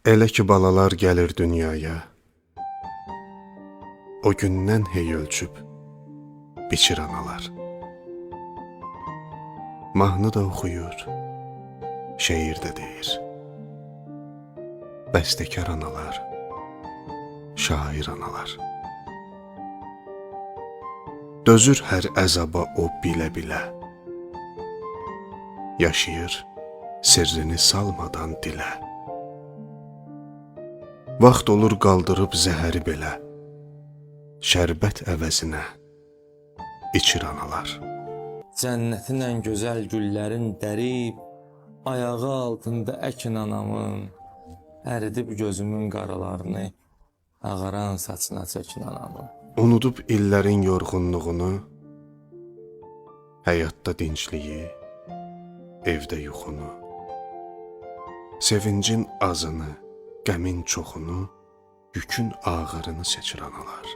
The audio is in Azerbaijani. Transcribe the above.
Elə ki balalar gəlir dünyaya, o gündən hey ölçüb biçir analar. Mahnı da oxuyur, şeir də deyir. Bəstəkar analar, şair analar. Dözür hər əzaba o bilə-bilə. Yaşayır sirrini salmadan dilə. Vaxt olur qaldırıb zəhəri belə. Şərbət əvəzinə içir analar. Cənnətin ən gözəl güllərin dərib, ayağı altında əkin anamın, əridib gözümün qaralarını, ağaran saçına çəkin anamın. Unudub illərin yorğunluğunu, həyatda dincliyi, evdə yuxunu, sevincin azını, qəmin çoxunu, yükün ağırını seçir analar.